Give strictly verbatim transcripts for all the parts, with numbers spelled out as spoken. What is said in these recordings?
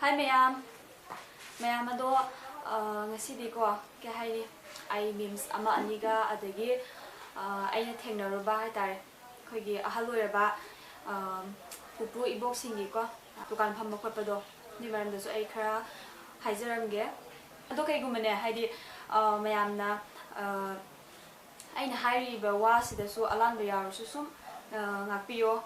ꯍꯥꯏ ꯃꯌꯥꯝ, ꯃꯌꯥꯝ ꯑꯗꯣ, ꯑ, ꯉꯁꯤꯗꯤꯀꯣ, ꯀꯩ ꯍꯥꯏꯅꯤ, ꯑꯩ ꯃꯤꯝꯁ ꯑꯃ ꯑꯅꯤꯒ, ꯑꯗꯒꯤ, ꯑ, ꯑꯩꯅ ꯊꯦꯡꯅꯔꯨꯕ ꯍꯥꯏꯇꯥꯔꯦ, ꯑꯩꯈꯣꯏꯒꯤ ꯑꯍꯜ ꯑꯣꯏꯔꯕ, ꯑ, ꯄꯨꯄꯨ ꯏꯕꯣꯛꯁꯤꯡꯒꯤꯀꯣ, ꯗꯨꯀꯥꯟ ꯐꯝꯕ ꯈꯣꯠꯄꯗꯣ, ꯑꯗꯨꯒꯤ ꯃꯔꯝꯗꯁꯨ ꯑꯩ ꯈꯔ ꯍꯥꯏꯖꯔꯝꯒꯦ꯫ ꯑꯗꯣ ꯀꯩꯒꯨꯝꯕꯅꯦ, ꯍꯥꯏꯗꯤ, ꯑ, ꯃꯌꯥꯝꯅ, ꯑ, ꯑꯩꯅ ꯍꯥꯏꯔꯤꯕ ꯋꯥꯁꯤꯗꯁꯨ ꯑꯂꯥꯟꯕ ꯌꯥꯎꯔꯁꯨ ꯁꯨꯝ, ꯑ, ꯉꯥꯛꯄꯤꯌꯣ꯫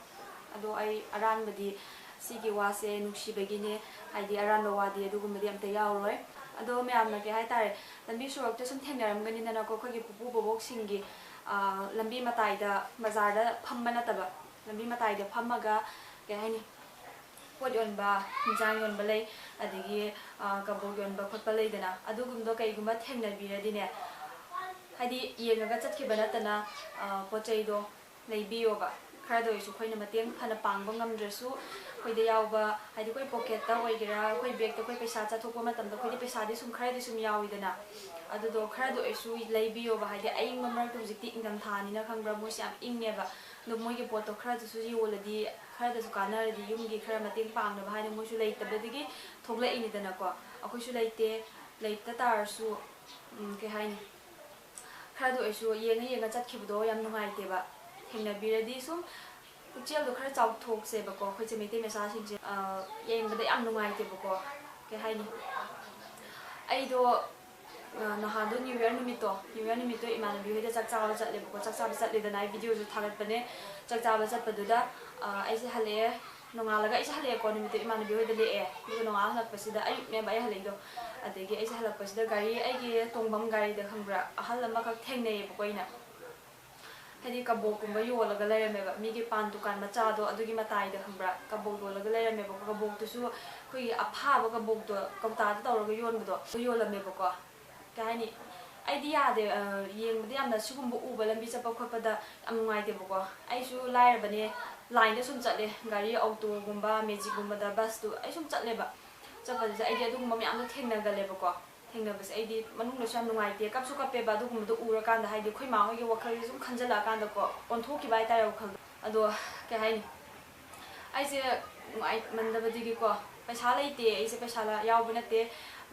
ꯑꯗꯣ ꯑꯩ ꯑꯔꯥꯟꯕꯗꯤ, ꯁꯤꯒꯤ ꯋꯥꯁꯦ ꯅꯨꯡꯁꯤꯕꯒꯤꯅꯦ, ꯍꯥꯏꯗꯤ ꯑꯔꯥꯟꯕ ꯋꯥꯗꯤ ꯑꯗꯨꯒꯨꯝꯕꯗꯤ ꯑꯝꯇ ꯌꯥꯎꯔꯣꯏ꯫ ꯑꯗꯣ ꯃꯌꯥꯝꯅ ꯀꯩ ꯍꯥꯏꯇꯥꯔꯦ, ꯂꯝꯕꯤ ꯁꯣꯔꯣꯛꯇ ꯁꯨꯝ ꯊꯦꯡꯅꯔꯝꯒꯅꯤꯗꯅꯀꯣ, ꯑꯩꯈꯣꯏꯒꯤ ꯄꯨꯄꯨ ꯕꯣꯕꯣꯛꯁꯤꯡꯒꯤ, ꯑ, ꯂꯝꯕꯤ ꯃꯇꯥꯏꯗ, ꯕꯖꯥꯔꯗ ꯐꯝꯕ ꯅꯠꯇꯕ, ꯂꯝꯕꯤ ꯃꯇꯥꯏꯗ ꯐꯝꯃꯒ, ꯀꯩ ꯍꯥꯏꯅꯤ, ꯄꯣꯠ ꯌꯣꯟꯕ, ꯏꯟꯖꯥꯡ ꯌꯣꯟꯕ ꯂꯩ, ꯑꯗꯒꯤ, ꯑ, ꯀꯕꯣꯛ ꯌꯣꯟꯕ ꯈꯣꯠꯄ ꯂꯩꯗꯅ, ꯑꯗꯨꯒꯨꯝꯕꯗꯣ ꯀꯩꯒꯨꯝꯕ ꯊꯦꯡꯅꯕꯤꯔꯗꯤꯅꯦ, ꯍꯥꯏꯗꯤ ꯌꯦꯡꯉꯒ ꯆꯠꯈꯤꯕ ꯅꯠꯇꯅ, ꯑ, ꯄꯣꯠ ꯆꯩꯗꯣ ꯂꯩꯕꯤꯌꯣꯕ꯫ ꯈꯔꯗ ꯑꯣꯏꯔꯁꯨ ꯑꯩꯈꯣꯏꯅ ꯃꯇꯦꯡ ꯐꯅ ꯄꯥꯡꯕ ꯉꯝꯗ꯭ꯔꯁꯨ, ꯑꯩꯈꯣꯏꯗ ꯌꯥꯎꯕ, ꯍꯥꯏꯗꯤ ꯑꯩꯈꯣꯏ ꯄꯣꯀꯦꯠꯇ ꯑꯣꯏꯒꯦꯔꯥ, ꯑꯩꯈꯣꯏ ꯕꯦꯛꯇ ꯑꯩꯈꯣꯏ ꯄꯩꯁꯥ ꯆꯠꯊꯣꯛꯄ ꯃꯇꯝꯗ ꯑꯩꯈꯣꯏꯗꯤ ꯄꯩꯁꯥꯗꯤ ꯁꯨꯝ ꯈꯔꯗꯤ ꯁꯨꯝ ꯌꯥꯎꯋꯤꯗꯅ, ꯑꯗꯨꯗꯣ ꯈꯔꯗ ꯑꯣꯏꯔꯁꯨ ꯂꯩꯕꯤꯌꯣꯕ꯫ ꯍꯥꯏꯗꯤ ꯑꯏꯪꯕ ꯃꯔꯛꯇ, ꯍꯧꯖꯤꯛꯇꯤ ꯏꯪꯊꯝꯊꯥꯅꯤꯅ ꯈꯪꯕ꯭ꯔꯥ, ꯃꯣꯏꯁꯦ ꯌꯥꯝ ꯏꯪꯉꯦꯕ꯫ ꯑꯗꯣ ꯃꯣꯏꯒꯤ ꯄꯣꯠꯇꯣ ꯈꯔꯗꯨꯁꯨ ꯌꯣꯜꯂꯗꯤ, ꯈꯔꯗꯁꯨ ꯀꯥꯟꯅꯔꯗꯤ, ꯌꯨꯝꯒꯤ ꯈꯔ ꯃꯇꯦꯡ ꯄꯥꯡꯅꯕ ꯍꯥꯏꯅ ꯃꯣꯏꯁꯨ ꯂꯩꯇꯕꯗꯒꯤ ꯊꯣꯛꯂꯛꯏꯅꯤꯗꯅꯀꯣ꯫ ꯑꯩꯈꯣꯏꯁꯨ ꯂꯩꯇꯦ, ꯂꯩꯇ ꯇꯥꯔꯁꯨ, ꯎꯝ, ꯀꯩ ꯍꯥꯏꯅꯤ, ꯈꯔꯗ ꯑꯣꯏꯔꯁꯨ ꯌꯦꯡꯉ ꯌꯦꯡꯉ ꯆꯠꯈꯤꯕꯗꯣ ꯌꯥꯝ ꯅꯨꯡꯉꯥꯏꯇꯦꯕ꯫ ꯊꯦꯡꯅꯕꯤꯔꯗꯤ ꯁꯨꯝ ꯄꯨꯛꯆꯦꯜꯗꯣ ꯈꯔ ꯆꯥꯎꯊꯣꯛꯁꯦꯕꯀꯣ꯫ ꯑꯩꯈꯣꯏꯁꯦ ꯃꯩꯇꯩ ꯃꯆꯥꯁꯤꯡꯁꯦ, ꯑ, ꯌꯦꯡꯕꯗ ꯌꯥꯝ ꯅꯨꯡꯉꯥꯏꯇꯦꯕꯀꯣ꯫ ꯀꯩ ꯍꯥꯏꯅꯤ? ꯑꯩꯗꯣ, ꯑ, ꯅꯍꯥꯟꯗꯣ New Year ꯅꯨꯃꯤꯠꯇꯣ, New Year ꯅꯨꯃꯤꯠꯇꯣ ꯏꯃꯥꯟꯅꯕꯤ ꯍꯣꯏꯗ ꯆꯥꯛ ꯆꯥꯕ ꯆꯠꯂꯦꯕꯀꯣ꯫ ꯆꯥꯛ ꯆꯥꯕ ꯆꯠꯂꯦꯗꯅ ꯑꯩ videoꯁꯨ ꯊꯥꯒꯠꯄꯅꯦ꯫ ꯆꯥꯛ ꯆꯥꯕ ꯆꯠꯄꯗꯨꯗ, ꯑ, ꯑꯩꯁꯦ ꯍꯜꯂꯛꯑꯦ꯫ ꯅꯣꯡꯉꯥꯜꯂꯒ ꯑꯩꯁꯦ ꯍꯜꯂꯛꯑꯦꯀꯣ, ꯅꯨꯃꯤꯠꯇꯨ ꯏꯃꯥꯟꯅꯕꯤ ꯍꯣꯏꯗ ꯂꯦꯛꯑꯦ꯫ ꯑꯗꯨꯒ ꯅꯣꯡꯉꯥꯜꯂ ꯍꯜꯂꯛꯄꯁꯤꯗ, ꯑꯌꯨꯛꯅꯦꯕ ꯑꯩ ꯍꯜꯂꯛꯏꯗꯣ꯫ ꯑꯗꯒꯤ ꯑꯩꯁꯦ ꯍꯜꯂꯛꯄꯁꯤꯗ ꯒꯥꯔꯤ, ꯑꯩꯒꯤ ꯇꯣꯡꯐꯝ ꯒꯥꯔꯤꯗ, ꯈꯪꯕ꯭ꯔꯥ, ꯑꯍꯜ ꯑꯃꯈꯛ ꯊꯦꯡꯅꯩꯌꯦꯕꯀꯣ ꯑꯩꯅ꯫ ꯍꯥꯏꯗꯤ ꯀꯕꯣꯛꯀꯨꯝꯕ ꯌꯣꯜꯂꯒ ꯂꯩꯔꯝꯃꯦꯕ, ꯃꯤꯒꯤ ꯄꯥꯟ ꯗꯨꯀꯥꯟ ꯃꯆꯥꯗꯣ ꯑꯗꯨꯒꯤ ꯃꯇꯥꯏꯗ, ꯈꯪꯕ꯭ꯔꯥ, ꯀꯕꯣꯛ ꯌꯣꯜꯂꯒ ꯂꯩꯔꯝꯃꯦꯕꯀꯣ꯫ ꯀꯕꯣꯛꯇꯨꯁꯨ ꯑꯩꯈꯣꯏꯒꯤ ꯑꯐꯥꯕ ꯀꯕꯣꯛꯇꯣ ꯀꯧꯇꯥꯗ ꯇꯧꯔꯒ ꯌꯣꯟꯕꯗꯣ ꯑꯗꯨ ꯌꯣꯜꯂꯝꯃꯦꯕꯀꯣ꯫ ꯀꯩ ꯍꯥꯏꯅꯤ, ꯑꯩꯗꯤ ꯌꯥꯗꯦ, ꯑ, ꯌꯦꯡꯕꯗ ꯌꯥꯝꯅ ꯁꯤꯒꯨꯝꯕ ꯎꯕ ꯂꯝꯕꯤ ꯆꯠꯄ ꯈꯣꯠꯄꯗ ꯌꯥꯝ ꯅꯨꯡꯉꯥꯏꯇꯦꯕꯀꯣ꯫ ꯑꯩꯁꯨ ꯂꯥꯏꯔꯕꯅꯦ, lineꯗ ꯁꯨꯝ ꯆꯠꯂꯦ, ꯒꯥꯔꯤ, autoꯒꯨꯝꯕ, magicꯒꯨꯝꯕꯗ, busꯇꯨ ꯑꯩ ꯁꯨꯝ ꯆꯠꯂꯦꯕ꯫ ꯆꯠꯄꯗꯨꯗ ꯑꯩꯗꯤ ꯑꯗꯨꯒꯨꯝꯕ ꯃꯌꯥꯝꯗꯣ ꯊꯦꯡꯅꯒꯜꯂꯦꯕꯀꯣ꯫ ꯊꯦꯡꯅꯕꯁꯦ ꯑꯩꯗꯤ ꯃꯅꯨꯡꯗꯁꯨ ꯌꯥꯝ ꯅꯨꯡꯉꯥꯏꯇꯦ, ꯀꯞꯁꯨ ꯀꯞꯄꯦꯕ ꯑꯗꯨꯒꯨꯝꯕꯗꯣ ꯎꯔꯀꯥꯟꯗ꯫ ꯍꯥꯏꯗꯤ ꯑꯩꯈꯣꯏ ꯃꯥ ꯍꯣꯏꯒꯤ ꯋꯥꯈꯜꯁꯦ ꯁꯨꯝ ꯈꯟꯖꯜꯂꯛꯑꯀꯥꯟꯗꯀꯣ, ꯑꯣꯟꯊꯣꯛꯈꯤꯕ ꯍꯥꯏꯇꯥꯔꯦ ꯋꯥꯈꯜꯗꯣ꯫ ꯑꯗꯣ ꯀꯩ ꯍꯥꯏꯅꯤ, ꯑꯩꯁꯦ ꯅꯨꯡꯉꯥꯏꯃꯟꯗꯕꯗꯒꯤꯀꯣ, ꯄꯩꯁꯥ ꯂꯩꯇꯦ, ꯑꯩꯁꯦ ꯄꯩꯁꯥ ꯌꯥꯎꯕ ꯅꯠꯇꯦ꯫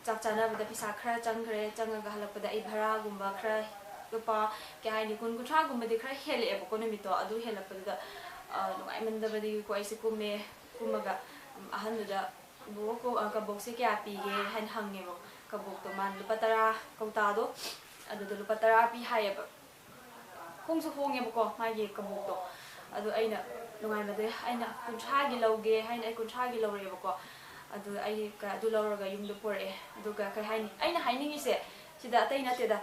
ꯆꯥꯛ ꯆꯥꯅꯕꯗ ꯄꯩꯁꯥ ꯈꯔ ꯆꯪꯈ꯭ꯔꯦ, ꯆꯪꯉꯒ ꯍꯜꯂꯛꯄꯗ ꯑꯩ ꯚꯔꯥꯒꯨꯝꯕ ꯈꯔ, ꯂꯨꯄꯥ, ꯀꯩ ꯍꯥꯏꯅꯤ, ꯀꯨꯟ ꯀꯨꯟꯊ꯭ꯔꯥꯒꯨꯝꯕꯗꯤ ꯈꯔ ꯍꯦꯜꯂꯛꯑꯦꯕꯀꯣ ꯅꯨꯃꯤꯠꯇꯣ꯫ ꯑꯗꯨ ꯍꯦꯜꯂꯛꯄꯗꯨꯗ ꯅꯨꯡꯉꯥꯏꯃꯟꯗꯕꯗꯒꯤꯀꯣ ꯑꯩꯁꯦ ꯀꯨꯝꯃꯦ꯫ ꯀꯨꯝꯃꯒ ꯑꯍꯟꯗꯨꯗ, "ꯕꯣꯕꯣ, ꯀꯕꯣꯛꯁꯦ ꯀꯌꯥ ꯄꯤꯒꯦ?" ꯍꯥꯏꯅ ꯍꯪꯉꯦꯕ꯫ ꯀꯕꯣꯛꯇꯣ ꯃꯥꯅ ꯂꯨꯄꯥ ꯇꯔꯥ, ꯀꯧꯇꯥꯗꯣ ꯑꯗꯨꯗ ꯂꯨꯄꯥ ꯇꯔꯥ ꯄꯤ ꯍꯥꯏꯌꯦꯕ꯫ ꯍꯣꯡꯁꯨ ꯍꯣꯡꯉꯦꯕꯀꯣ ꯃꯥꯒꯤ ꯀꯕꯣꯛꯇꯣ꯫ ꯑꯗꯣ ꯑꯩꯅ ꯅꯨꯡꯉꯥꯏꯃꯟꯗꯦ, ꯑꯩꯅ ꯀꯨꯟꯊ꯭ꯔꯥꯒꯤ ꯂꯧꯒꯦ ꯍꯥꯏꯅ ꯑꯩ ꯀꯨꯟꯊ꯭ꯔꯥꯒꯤ ꯂꯧꯔꯛꯑꯦꯕꯀꯣ꯫ ꯑꯗꯨ ꯑꯩ ꯀ-, ꯑꯗꯨ ꯂꯧꯔꯒ ꯌꯨꯝꯗ ꯄꯨꯔꯛꯑꯦ꯫ ꯑꯗꯨꯒ ꯀꯩ ꯍꯥꯏꯅꯤ, ꯑꯩꯅ ꯍꯥꯏꯅꯤꯡꯉꯤꯁꯦ ꯁꯤꯗ ꯑꯇꯩ ꯅꯠꯇꯦꯗ,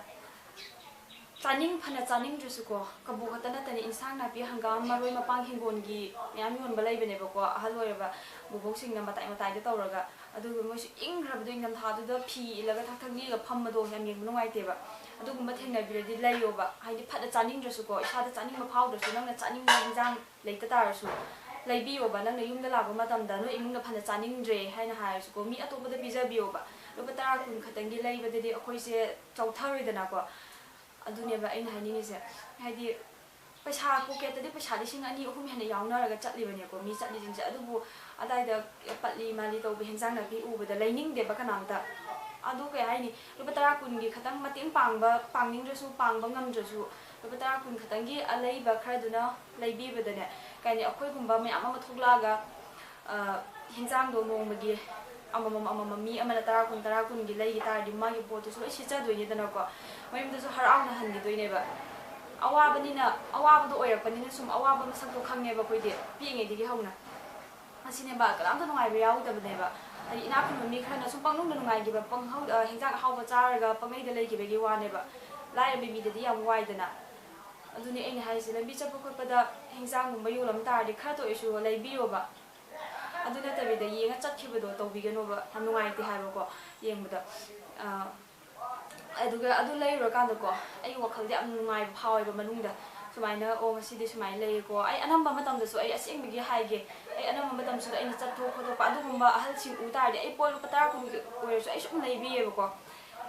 ꯆꯥꯅꯤꯡ, ꯐꯅ ꯆꯥꯅꯤꯡꯗ꯭ꯔꯁꯨꯀꯣ, ꯀꯕꯣꯛ ꯈꯛꯇ ꯅꯠꯇꯅ ꯏꯟꯁꯥꯡ ꯅꯥꯄꯤ, ꯍꯪꯒꯥꯝ, ꯃꯔꯣꯏ ꯃꯄꯥꯡ, ꯍꯤꯡꯒꯣꯜꯒꯤ ꯃꯌꯥꯝ ꯌꯣꯟꯕ ꯂꯩꯕꯅꯦꯕꯀꯣ, ꯑꯍꯜ ꯑꯣꯏꯔꯕ ꯕꯣꯕꯣꯛꯁꯤꯡꯅ ꯃꯇꯥꯏ ꯃꯇꯥꯏꯗ ꯇꯧꯔꯒ꯫ ꯑꯗꯨꯒ ꯃꯣꯏꯁꯨ ꯏꯪꯈ꯭ꯔꯕꯗꯣ, ꯏꯪꯊꯝꯊꯥꯗꯨꯗ ꯐꯤ ꯏꯜꯂꯒ ꯊꯛ ꯊꯛ ꯅꯤꯛꯑꯒ ꯐꯝꯕꯗꯣ ꯌꯥꯝ ꯌꯦꯡꯕ ꯅꯨꯡꯉꯥꯏꯇꯦꯕ꯫ ꯑꯗꯨꯒꯨꯝꯕ ꯊꯦꯡꯅꯕꯤꯔꯗꯤ ꯂꯩꯌꯣꯕ꯫ ꯍꯥꯏꯗꯤ ꯐꯅ ꯆꯥꯅꯤꯡꯗ꯭ꯔꯁꯨꯀꯣ, ꯏꯁꯥꯗ ꯆꯥꯅꯤꯡꯕ ꯐꯥꯎꯗ꯭ꯔꯁꯨ, ꯅꯪꯅ ꯆꯥꯅꯤꯡꯕ ꯍꯤꯟꯖꯥꯡ ꯂꯩꯇ ꯇꯥꯔꯁꯨ, ꯂꯩꯕꯤꯌꯣꯕ꯫ ꯅꯪꯅ ꯌꯨꯝꯗ ꯂꯥꯛꯄ ꯃꯇꯝꯗ ꯅꯣꯏ ꯏꯃꯨꯡꯅ ꯐꯅ ꯆꯥꯅꯤꯡꯗ꯭ꯔꯦ ꯍꯥꯏꯅ ꯍꯥꯏꯔꯁꯨꯀꯣ, ꯃꯤ ꯑꯇꯣꯞꯄꯗ ꯄꯤꯖꯕꯤꯌꯣꯕ꯫ ꯂꯨꯄꯥ ꯇꯔꯥ ꯀꯨꯟ ꯈꯛꯇꯪꯒꯤ ꯂꯩꯕꯗꯗꯤ ꯑꯩꯈꯣꯏꯁꯦ ꯆꯥꯎꯊꯔꯣꯏꯗꯅꯀꯣ꯫ ꯑꯗꯨꯅꯦꯕ ꯑꯩꯅ ꯍꯥꯏꯅꯤꯡꯉꯤꯁꯦ꯫ ꯍꯥꯏꯗꯤ ꯄꯩꯁꯥ, ꯄꯣꯀꯦꯠꯇꯗꯤ ꯄꯩꯁꯥ ꯂꯤꯁꯤꯡ ꯑꯅꯤ ꯑꯍꯨꯝ ꯍꯦꯟꯅ ꯌꯥꯎꯅꯔꯒ ꯆꯠꯂꯤꯕꯅꯦꯀꯣ ꯃꯤ ꯆꯠꯂꯤꯁꯤꯡꯁꯦ꯫ ꯑꯗꯨꯕꯨ ꯑꯗꯥꯏꯗ ꯄꯠꯂꯤ ꯃꯥꯜꯂꯤ ꯇꯧꯕ ꯍꯦꯟꯖꯥꯡ ꯅꯥꯄꯤ ꯎꯕꯗ ꯂꯩꯅꯤꯡꯗꯦꯕ ꯀꯅꯥꯝꯇ꯫ ꯑꯗꯣ ꯀꯩ ꯍꯥꯏꯅꯤ, ꯂꯨꯄꯥ ꯇꯔꯥ ꯀꯨꯟꯒꯤ ꯈꯇꯪ ꯃꯇꯦꯡ ꯄꯥꯡꯕ, ꯄꯥꯡꯅꯤꯡꯗ꯭ꯔꯁꯨ, ꯄꯥꯡꯕ ꯉꯝꯗ꯭ꯔꯁꯨ, ꯂꯨꯄꯥ ꯇꯔꯥ ꯀꯨꯟ ꯈꯇꯪꯒꯤ ꯑꯂꯩꯕ ꯈꯔꯗꯨꯅ ꯂꯩꯕꯤꯕꯗꯅꯦ, ꯀꯩ ꯍꯥꯏꯅꯤ, ꯑꯩꯈꯣꯏꯒꯨꯝꯕ ꯃꯌꯥꯝ ꯑꯃ ꯊꯣꯛꯂꯛꯑꯒ, ꯑ, ꯍꯤꯟꯖꯥꯡꯗꯣ ꯅꯣꯡꯃꯒꯤ ꯑꯃꯃꯝ ꯑꯃꯃꯝ, ꯃꯤ ꯑꯃꯅ ꯇꯔꯥ ꯀꯨꯟ, ꯇꯔꯥ ꯀꯨꯟꯒꯤ ꯂꯩꯈꯤ ꯇꯥꯔꯗꯤ, ꯃꯥꯒꯤ ꯄꯣꯠꯇꯨꯁꯨ ꯂꯣꯏ ꯁꯤꯠꯆꯗꯣꯏꯅꯤꯗꯅꯀꯣ꯫ ꯃꯌꯨꯝꯗꯁꯨ ꯍꯔꯥꯎꯅ ꯍꯟꯈꯤꯗꯣꯏꯅꯦꯕ꯫ ꯑꯋꯥꯕꯅꯤꯅ, ꯑꯋꯥꯕꯗꯣ ꯑꯣꯏꯔꯛꯄꯅꯤꯅ ꯁꯨꯝ ꯑꯋꯥꯕ ꯃꯁꯛꯇꯣ ꯈꯪꯉꯦꯕ ꯑꯩꯈꯣꯏꯗꯤ, ꯄꯤꯛꯏꯉꯩꯗꯒꯤ ꯍꯧꯅ꯫ ꯑꯁꯤꯅꯦꯕ, ꯀꯅꯥꯝꯇ ꯅꯨꯡꯉꯥꯏꯕ ꯌꯥꯎꯗꯕꯅꯦꯕ꯫ ꯍꯥꯏꯗꯤ ꯏꯅꯥꯛ ꯈꯨꯟꯕ ꯃꯤ ꯈꯔꯅ ꯁꯨꯝ ꯄꯪꯅꯨꯡꯗ ꯅꯨꯡꯉꯥꯏꯈꯤꯕ, ꯄꯪꯍꯧ-, ꯑ, ꯍꯤꯟꯖꯥꯡ ꯑꯍꯥꯎꯕ ꯆꯥꯔꯒ ꯄꯪꯂꯩꯗ ꯂꯩꯈꯤꯕꯒꯤ ꯋꯥꯅꯦꯕ꯫ ꯂꯥꯏꯔꯕ ꯃꯤꯗꯗꯤ ꯌꯥꯝ ꯋꯥꯏꯗꯅ꯫ ꯑꯗꯨꯅꯤ ꯑꯩꯅ ꯍꯥꯏꯁꯦ, ꯂꯝꯕꯤ ꯆꯠꯄ ꯈꯣꯠꯄꯗ ꯍꯤꯟꯖꯥꯡꯒꯨꯝꯕ ꯌꯣꯜꯂꯝ ꯇꯥꯔꯗꯤ ꯈꯔꯇ ꯑꯣꯏꯁꯨ ꯂꯩꯕꯤꯌꯣꯕ꯫ ꯑꯗꯨ ꯅꯠꯇꯕꯤꯗ ꯌꯦꯡꯉ ꯆꯠꯈꯤꯕꯗꯣ ꯇꯧꯕꯤꯒꯅꯣꯕ, ꯌꯥꯝ ꯅꯨꯡꯉꯥꯏꯇꯦ ꯍꯥꯏꯕꯀꯣ ꯌꯦꯡꯕꯗ꯫ ꯑ, ꯑꯗꯨꯒ ꯑꯗꯨ ꯂꯩꯔꯨꯔꯀꯥꯟꯗꯀꯣ, ꯑꯩ ꯋꯥꯈꯜꯗ ꯌꯥꯝ ꯅꯨꯡꯉꯥꯏꯕ ꯐꯥꯎꯋꯦꯕ ꯃꯅꯨꯡꯗ꯫ ꯁꯨꯃꯥꯏꯅ, "ꯑꯣ, ꯉꯁꯤꯗꯤ ꯁꯨꯃꯥꯏꯅ ꯂꯩꯌꯦꯀꯣ"꯫ ꯑꯩ ꯑꯅꯝꯕ ꯃꯇꯝꯗꯁꯨ, ꯑꯩ ꯑꯁꯦꯡꯕꯒꯤ ꯍꯥꯏꯒꯦ, ꯑꯩ ꯑꯅꯝꯕ ꯃꯇꯝꯁꯤꯗ ꯑꯩꯅ ꯆꯠꯊꯣꯛ ꯈꯣꯠꯇꯣꯛꯄ ꯑꯗꯨꯒꯨꯝꯕ ꯑꯍꯜꯁꯤꯡ ꯎ ꯇꯥꯔꯗꯤ, ꯑꯩ ꯄꯣꯠ ꯂꯨꯄꯥ ꯇꯔꯥ ꯀꯨꯟꯒꯤ ꯑꯣꯏꯔꯁꯨ ꯑꯩ ꯁꯨꯝ ꯂꯩꯕꯤꯌꯦꯕꯀꯣ꯫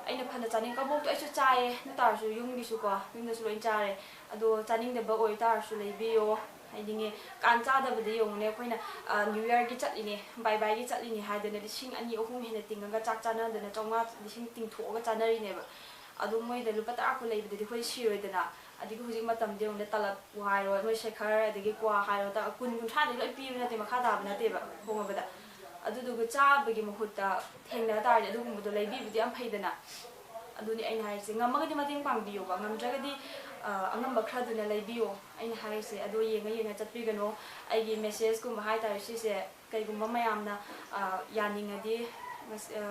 ꯑꯩꯅ ꯐꯅ ꯆꯥꯅꯤꯡ, ꯀꯕꯣꯛꯇꯣ ꯑꯩꯁꯨ ꯆꯥꯏꯌꯦ, ꯑꯗꯨ ꯇꯥꯔꯁꯨ ꯌꯨꯝꯒꯤꯁꯨꯀꯣ, ꯌꯨꯝꯗꯁꯨ ꯂꯣꯏ ꯆꯥꯔꯦ꯫ ꯑꯗꯣ ꯆꯥꯅꯤꯡꯗꯕ ꯑꯣꯏꯇꯥꯔꯁꯨ ꯂꯩꯕꯤꯌꯣ꯫ ꯍꯥꯏꯅꯤꯡꯉꯦ꯫ ꯀꯥꯟ ꯆꯥꯗꯕꯗ ꯌꯦꯡꯉꯨꯅꯦ, ꯑꯩꯈꯣꯏꯅ ꯅ꯭ꯌꯨ ꯌꯔꯒꯤ ꯆꯠꯂꯤꯅꯦ, ꯕꯥꯏ ꯕꯥꯏꯒꯤ ꯆꯠꯂꯤꯅꯦ ꯍꯥꯏꯗꯅ ꯂꯤꯁꯤꯡ ꯑꯅꯤ ꯑꯍꯨꯝ ꯍꯦꯟꯅ ꯇꯤꯡꯉꯒ ꯆꯥꯛ ꯆꯥꯅꯗꯅ ꯆꯥꯝꯃꯉꯥ ꯂꯤꯁꯤꯡ ꯇꯤꯡꯊꯣꯛꯑꯒ ꯆꯥꯅꯔꯤꯅꯦꯕ꯫ ꯑꯗꯣ ꯃꯣꯏꯗ ꯂꯨꯄꯥ ꯇꯔꯥ ꯀꯨꯟ ꯂꯩꯕꯗꯗꯤ ꯑꯩꯈꯣꯏ ꯁꯤꯔꯣꯏꯗꯅ꯫ ꯑꯗꯒꯤ ꯍꯧꯖꯤꯛ ꯃꯇꯝꯗꯤ ꯌꯦꯡꯉꯨꯅꯦ, ꯇꯂꯕꯄꯨ ꯍꯥꯏꯔꯣ, ꯅꯣꯏ ꯁꯦꯈꯔ ꯑꯗꯒꯤ ꯀ꯭ꯋꯥ ꯍꯥꯏꯔꯣ, ꯇ- ꯀꯨꯟ ꯀꯨꯟꯊ꯭ꯔꯥꯗꯒꯤ ꯂꯣꯏ ꯄꯤꯕ ꯅꯠꯇꯦ, ꯃꯈꯥ ꯇꯥꯕ ꯅꯠꯇꯦꯕ ꯍꯣꯡꯉꯕꯗ꯫ ꯑꯗꯨꯗꯨꯒ ꯆꯥꯕꯒꯤ ꯃꯍꯨꯠꯇ ꯊꯦꯡꯅ ꯇꯥꯔꯗꯤ ꯑꯗꯨꯒꯨꯝꯕꯗꯣ ꯂꯩꯕꯤꯕꯗꯤ ꯌꯥꯝ ꯐꯩꯗꯅ꯫ ꯑꯗꯨꯅꯤ ꯑꯩꯅ ꯍꯥꯏꯔꯤꯁꯦ, ꯉꯝꯃꯒꯗꯤ ꯃꯇꯦꯡ ꯄꯥꯡꯕꯤꯌꯣꯕ, ꯉꯝꯗ꯭ꯔꯒꯗꯤ ꯑ, ꯑꯉꯝꯕ ꯈꯔꯗꯨꯅ ꯂꯩꯕꯤꯌꯣ꯫ ꯑꯩꯅ ꯍꯥꯏꯔꯤꯁꯦ ꯑꯗꯣ ꯌꯦꯡꯉ ꯌꯦꯡꯉ ꯆꯠꯄꯤꯒꯅꯣ꯫ ꯑꯩꯒꯤ ꯃꯦꯁꯦꯖꯀꯨꯝꯕ ꯍꯥꯏꯇꯥꯔꯦ ꯁꯤꯁꯦ, ꯀꯩꯒꯨꯝꯕ ꯃꯌꯥꯝꯅ ꯑ, ꯌꯥꯅꯤꯡꯉꯗꯤ ꯃꯁ- ꯑ,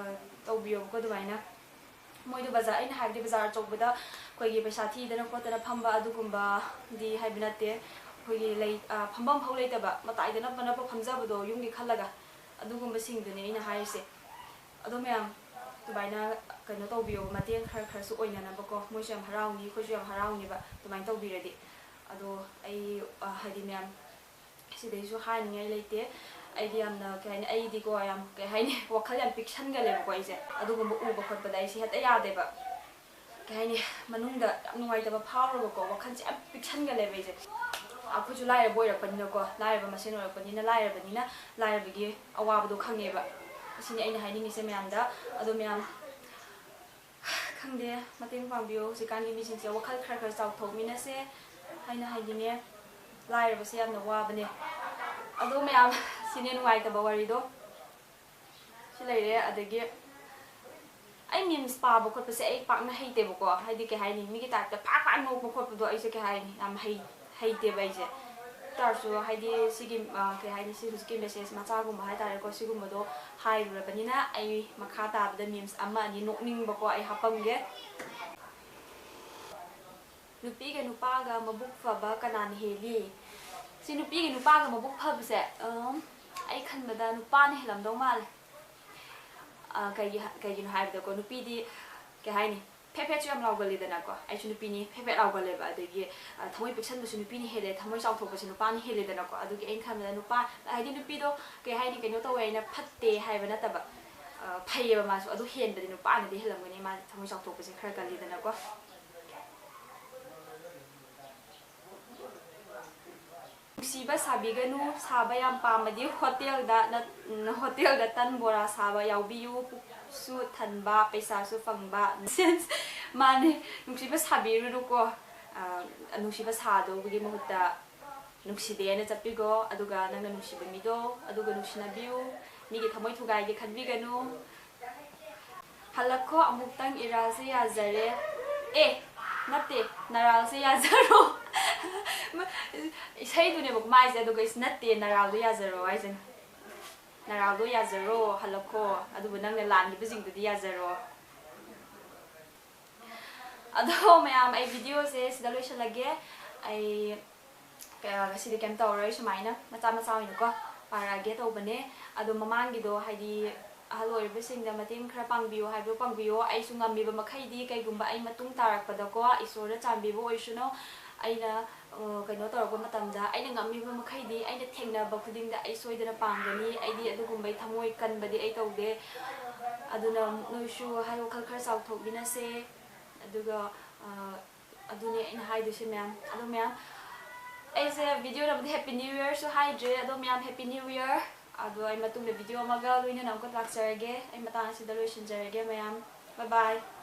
ꯇꯧꯕꯤꯌꯣꯕꯀꯣ ꯑꯗꯨꯃꯥꯏꯅ꯫ ꯃꯣꯏꯗꯣ ꯕꯖꯥꯔ, ꯑꯩꯅ ꯍꯥꯏꯕꯗꯤ ꯕꯖꯥꯔ ꯑꯆꯧꯕꯗ ꯑꯩꯈꯣꯏꯒꯤ ꯄꯩꯁꯥ ꯊꯤꯗꯅ ꯈꯣꯠꯇꯅ ꯐꯝꯕ ꯑꯗꯨꯒꯨꯝꯕꯗꯤ ꯍꯥꯏꯕ ꯅꯠꯇꯦ꯫ ꯑꯩꯈꯣꯏꯒꯤ ꯂꯩ, ꯑ, ꯐꯝꯐꯝ ꯐꯥꯎ ꯂꯩꯇꯕ, ꯃꯇꯥꯏꯗ ꯅꯞꯄ ꯅꯞꯄ ꯐꯝꯖꯕꯗꯣ ꯌꯨꯝꯒꯤ ꯈꯜꯂꯒ, ꯑꯗꯨꯒꯨꯝꯕꯁꯤꯡꯗꯨꯅꯦ ꯑꯩꯅ ꯍꯥꯏꯔꯤꯁꯦ꯫ ꯑꯗꯣ ꯃꯌꯥꯝ ꯑꯗꯨꯃꯥꯏꯅ ꯀꯩꯅꯣ ꯇꯧꯕꯤꯌꯣ, ꯃꯇꯦꯡ ꯈꯔ ꯈꯔꯁꯨ ꯑꯣꯏꯅꯅꯕꯀꯣ꯫ ꯃꯣꯏꯁꯨ ꯌꯥꯝ ꯍꯔꯥꯎꯅꯤ, ꯑꯩꯈꯣꯏꯁꯨ ꯌꯥꯝ ꯍꯔꯥꯎꯅꯦꯕ ꯑꯗꯨꯃꯥꯏꯅ ꯇꯧꯕꯤꯔꯗꯤ꯫ ꯑꯗꯣ ꯑꯩ, ꯑ, ꯍꯥꯏꯗꯤ ꯃꯌꯥꯝ ꯁꯤꯗꯩꯁꯨ ꯍꯥꯏꯅꯤꯡꯉꯥꯏ ꯂꯩꯇꯦ꯫ ꯑꯩꯗꯤ ꯌꯥꯝꯅ, ꯀꯩ ꯍꯥꯏꯅꯤ, ꯑꯩꯗꯤꯀꯣ ꯌꯥꯝ, ꯀꯩ ꯍꯥꯏꯅꯤ, ꯋꯥꯈꯜ ꯌꯥꯝ ꯄꯤꯛꯁꯟꯒꯜꯂꯦꯕꯀꯣ ꯑꯩꯁꯦ꯫ ꯑꯗꯨꯒꯨꯝꯕ ꯎꯕ ꯈꯣꯠꯄꯗ ꯑꯩꯁꯦ ꯍꯦꯛꯇ ꯌꯥꯗꯦꯕ꯫ ꯀꯩ ꯍꯥꯏꯅꯤ, ꯃꯅꯨꯡꯗ ꯌꯥꯝ ꯅꯨꯡꯉꯥꯏꯇꯕ ꯐꯥꯎꯔꯒꯀꯣ, ꯋꯥꯈꯜꯁꯦ ꯌꯥꯝ ꯄꯤꯛꯁꯟꯒꯜꯂꯦꯕ ꯑꯩꯁꯦ꯫ ꯑꯩꯈꯣꯏꯁꯨ ꯂꯥꯏꯔꯕ ꯑꯣꯏꯔꯛꯄꯅꯤꯅꯀꯣ, ꯂꯥꯏꯔꯕ ꯃꯁꯦꯟ ꯑꯣꯏꯔꯛꯄꯅꯤꯅ, ꯂꯥꯏꯔꯕꯅꯤꯅ ꯂꯥꯏꯔꯕꯒꯤ ꯑꯋꯥꯕꯗꯣ ꯈꯪꯉꯦꯕ꯫ ꯑꯁꯤꯅꯤ ꯑꯩꯅ ꯍꯥꯏꯅꯤꯡꯉꯤꯁꯦ ꯃꯌꯥꯝꯗ꯫ ꯑꯗꯣ ꯃꯌꯥꯝ, ꯈꯪꯗꯦ, ꯃꯇꯦꯡ ꯄꯥꯡꯕꯤꯌꯣ꯫ ꯍꯧꯖꯤꯛꯀꯥꯟꯒꯤ ꯃꯤꯁꯤꯡꯁꯦ ꯋꯥꯈꯜ ꯈꯔ ꯈꯔ ꯆꯥꯎꯊꯣꯛꯃꯤꯟꯅꯁꯦ ꯍꯥꯏꯅ ꯍꯥꯏꯅꯤꯡꯉꯦ꯫ ꯂꯥꯏꯔꯕꯁꯦ ꯌꯥꯝꯅ ꯋꯥꯕꯅꯦ꯫ ꯑꯗꯣ ꯃꯌꯥꯝ, ꯁꯤꯅꯦ ꯅꯨꯡꯉꯥꯏꯇꯕ ꯋꯥꯔꯤꯗꯣ꯫ ꯁꯤ ꯂꯩꯔꯦ꯫ ꯑꯗꯒꯤ ꯑꯩ ꯃꯤꯝꯁ ꯄꯥꯕ ꯈꯣꯠꯄꯁꯦ ꯑꯩ ꯄꯥꯛꯅ ꯍꯩꯇꯦꯕꯀꯣ꯫ ꯍꯥꯏꯗꯤ ꯀꯩ ꯍꯥꯏꯅꯤ, ꯃꯤꯒꯤ ꯇꯥꯏꯞꯇ ꯐꯥꯛ ꯐꯥꯛ ꯅꯣꯛꯄ ꯈꯣꯠꯄꯗꯣ ꯑꯩꯁꯦ, ꯀꯩ ꯍꯥꯏꯅꯤ, ꯌꯥꯝ ꯍꯩ ꯍꯩꯇꯦꯕ ꯑꯩꯁꯦ꯫ ꯑꯗꯨ ꯇꯥꯔꯁꯨ ꯍꯥꯏꯗꯤ ꯁꯤꯒꯤ, ꯑ, ꯀꯩ ꯍꯥꯏꯅꯤ, ꯁꯤ ꯍꯧꯖꯤꯛꯀꯤ ꯃꯦꯁꯦꯖ ꯃꯆꯥꯒꯨꯝꯕ ꯍꯥꯏꯇꯥꯔꯦꯀꯣ, ꯁꯤꯒꯨꯝꯕꯗꯣ ꯍꯥꯏꯔꯨꯔꯕꯅꯤꯅ ꯑꯩ ꯃꯈꯥ ꯇꯥꯕꯗ ꯃꯤꯝꯁ ꯑꯃ ꯑꯅꯤ ꯅꯣꯛꯅꯤꯡꯕꯀꯣ ꯑꯩ ꯍꯥꯞꯄꯝꯒꯦ꯫ ꯅꯨꯄꯤꯒ ꯅꯨꯄꯥꯒ ꯃꯕꯨꯛ ꯐꯕ ꯀꯅꯥꯅ ꯍꯦꯜꯂꯤ? ꯁꯤ ꯅꯨꯄꯤꯒ ꯅꯨꯄꯥꯒ ꯃꯕꯨꯛ ꯐꯕꯁꯦ, ꯑꯝ, ꯑꯩ ꯈꯟꯕꯗ ꯅꯨꯄꯥꯅ ꯍꯦꯜꯂꯝꯗꯧ ꯃꯥꯜꯂꯦ꯫ ꯑ, ꯀꯩꯒꯤ, ꯀꯩꯒꯤꯅꯣ ꯍꯥꯏꯕꯗꯀꯣ, ꯅꯨꯄꯤꯗꯤ ꯀꯩ ꯍꯥꯏꯅꯤ, ꯐꯦꯠ ꯐꯦꯠꯁꯨ ꯌꯥꯝ ꯂꯥꯎꯒꯜꯂꯤꯗꯅꯀꯣ꯫ ꯑꯩꯁꯨ ꯅꯨꯄꯤꯅꯤ, ꯐꯦꯠ ꯐꯦꯠ ꯂꯥꯎꯒꯜꯂꯦꯕ꯫ ꯑꯗꯒꯤ, ꯑ, ꯊꯃꯣꯏ ꯄꯤꯛꯁꯟꯕꯁꯨ ꯅꯨꯄꯤꯅ ꯍꯦꯜꯂꯦ, ꯊꯃꯣꯏ ꯆꯥꯎꯊꯣꯛꯄꯁꯦ ꯅꯨꯄꯥꯅ ꯍꯦꯜꯂꯦꯗꯅꯀꯣ꯫ ꯑꯗꯨꯒꯤ ꯑꯩꯅ ꯈꯟꯕꯗ ꯅꯨꯄꯥ, ꯍꯥꯏꯗꯤ ꯅꯨꯄꯤꯗꯣ ꯀꯩ ꯍꯥꯏꯅꯤ, ꯀꯩꯅꯣ ꯇꯧꯋꯦ ꯍꯥꯏꯅ ꯐꯠꯇꯦ ꯍꯥꯏꯕ ꯅꯠꯇꯕ, ꯑ, ꯐꯩꯌꯦꯕ ꯃꯥꯁꯨ꯫ ꯑꯗꯨ ꯍꯦꯟꯕꯗꯤ ꯅꯨꯄꯥꯅꯗꯤ ꯍꯦꯜꯂꯝꯒꯅꯤ, ꯃꯥ ꯊꯃꯣꯏ ꯆꯥꯎꯊꯣꯛꯄꯁꯦ ꯈꯔ ꯀꯜꯂꯤꯗꯅꯀꯣ꯫ ꯅꯨꯡꯁꯤꯕ ꯁꯥꯕꯤꯒꯅꯨ, ꯁꯥꯕ ꯌꯥꯝ ꯄꯥꯝꯃꯗꯤ ꯍꯣꯇꯦꯜꯗ ꯅꯠ-, ꯎꯝ, ꯍꯣꯇꯦꯜꯗ ꯇꯟ ꯕꯣꯔꯥ ꯁꯥꯕ ꯌꯥꯎꯕꯤꯌꯨ, ꯄꯨꯛꯁꯨ ꯊꯟꯕ, ꯄꯩꯁꯥꯁꯨ ꯐꯪꯕ꯫ Sense, ꯃꯥꯅꯦ, ꯅꯨꯡꯁꯤꯕ ꯁꯥꯕꯤꯔꯨꯅꯨꯀꯣ꯫ ꯑ, ꯅꯨꯡꯁꯤꯕ ꯁꯥꯗꯧꯕꯒꯤ ꯃꯍꯨꯠꯇ ꯅꯨꯡꯁꯤꯗꯦꯅ ꯆꯠꯄꯤꯈꯣ, ꯑꯗꯨꯒ ꯅꯪꯅ ꯅꯨꯡꯁꯤꯕ ꯃꯤꯗꯣ ꯑꯗꯨꯒ ꯅꯨꯡꯁꯤꯅꯕꯤꯌꯨ, ꯃꯤꯒꯤ ꯊꯃꯣꯏ ꯊꯨꯒꯥꯏꯒꯦ ꯈꯟꯕꯤꯒꯅꯨ꯫ ꯍꯜꯂꯛꯈꯣ ꯑꯃꯨꯛꯇꯪ ꯏꯔꯥꯜꯁꯦ ꯌꯥꯖꯔꯦ꯫ ꯑꯦ, ꯅꯠꯇꯦ, ꯅꯔꯥꯜꯁꯦ ꯌꯥꯖꯔꯣ꯫ ꯏꯁꯩꯗꯨꯅꯦꯕ ꯃꯥꯏꯁꯦ, ꯑꯗꯨꯒ ꯏꯁ ꯅꯠꯇꯦ, ꯅꯔꯥꯜꯗꯣ ꯌꯥꯖꯔꯣ ꯍꯥꯏꯁꯤꯅ꯫ ꯅꯔꯥꯜꯗꯣ ꯌꯥꯖꯔꯣ, ꯍꯜꯂꯛꯈꯣ꯫ ꯑꯗꯨꯕꯨ ꯅꯪꯅ ꯂꯥꯟꯈꯤꯕꯁꯤꯡꯗꯨꯗꯤ ꯌꯥꯖꯔꯣ꯫ ꯑꯗꯣ ꯃꯌꯥꯝ, ꯑꯩ ꯚꯤꯗꯤꯑꯣꯁꯦ ꯁꯤꯗ ꯂꯣꯏꯁꯤꯜꯂꯒꯦ꯫ ꯑꯩ ꯀ-, ꯉꯁꯤꯗꯤ ꯀꯩꯝ ꯇꯧꯔꯔꯣꯏ, ꯁꯨꯃꯥꯏꯅ ꯃꯆꯥ ꯃꯆꯥ ꯑꯣꯏꯅꯀꯣ ꯄꯥꯔꯛꯑꯒꯦ ꯇꯧꯕꯅꯦ꯫ ꯑꯗꯣ ꯃꯃꯥꯡꯒꯤꯗꯣ, ꯍꯥꯏꯗꯤ, ꯑꯍꯜ ꯑꯣꯏꯔꯤꯕꯁꯤꯡꯗ ꯃꯇꯦꯡ ꯈꯔ ꯄꯥꯡꯕꯤꯌꯣ ꯍꯥꯏꯕꯗꯣ ꯄꯥꯡꯕꯤꯌꯣ꯫ ꯑꯩꯁꯨ ꯉꯝꯃꯤꯕ ꯃꯈꯩꯗꯤ, ꯀꯩꯒꯨꯝꯕ ꯑꯩ ꯃꯇꯨꯡ ꯇꯥꯔꯛꯄꯗꯀꯣ, ꯏꯁꯣꯔꯅ ꯆꯥꯟꯕꯤꯕ ꯑꯣꯏꯁꯅꯨ, ꯑꯩꯅ, ꯑ, ꯀꯩꯅꯣ ꯇꯧꯔꯛꯄ ꯃꯇꯝꯗ ꯑꯩꯅ ꯉꯝꯃꯤꯕ ꯃꯈꯩꯗꯤ, ꯑꯩꯅ ꯊꯦꯡꯅꯕ ꯈꯨꯗꯤꯡꯗ ꯑꯩ ꯁꯣꯏꯗꯅ ꯄꯥꯡꯒꯅꯤ꯫ ꯑꯩꯗꯤ ꯑꯗꯨꯒꯨꯝꯕꯩ ꯊꯃꯣꯏ ꯀꯟꯕꯗꯤ ꯑꯩ ꯇꯧꯗꯦ꯫ ꯑꯗꯨꯅ ꯅꯣꯏꯁꯨ ꯍꯥꯏ, ꯋꯥꯈꯜ ꯈꯔ ꯆꯥꯎꯊꯣꯛꯃꯤꯟꯅꯁꯦ꯫ ꯑꯗꯨꯒ, ꯑ, ꯑꯗꯨꯅꯦ ꯑꯩꯅ ꯍꯥꯏꯗꯣꯏꯁꯦ ꯃꯌꯥꯝ꯫ ꯑꯗꯣ ꯃꯌꯥꯝ, ꯑꯩꯁꯦ ꯚꯤꯗꯤꯑꯣꯗꯕꯨꯗꯤ Happy New Yearꯁꯨ ꯍꯥꯏꯗ꯭ꯔꯦ꯫ ꯑꯗꯣ ꯃꯌꯥꯝ, Happy New Year꯫ ꯑꯗꯣ ꯑꯩ ꯃꯇꯨꯡꯗ ꯚꯤꯗꯤꯑꯣ ꯑꯃꯒ ꯂꯣꯏꯅꯅ ꯑꯃꯨꯛꯀ ꯂꯥꯛꯆꯔꯒꯦ꯫ ꯑꯩ ꯃꯇꯥꯡ ꯑꯁꯤꯗ ꯂꯣꯏꯁꯤꯟꯖꯔꯒꯦ ꯃꯌꯥꯝ꯫ Bye bye꯫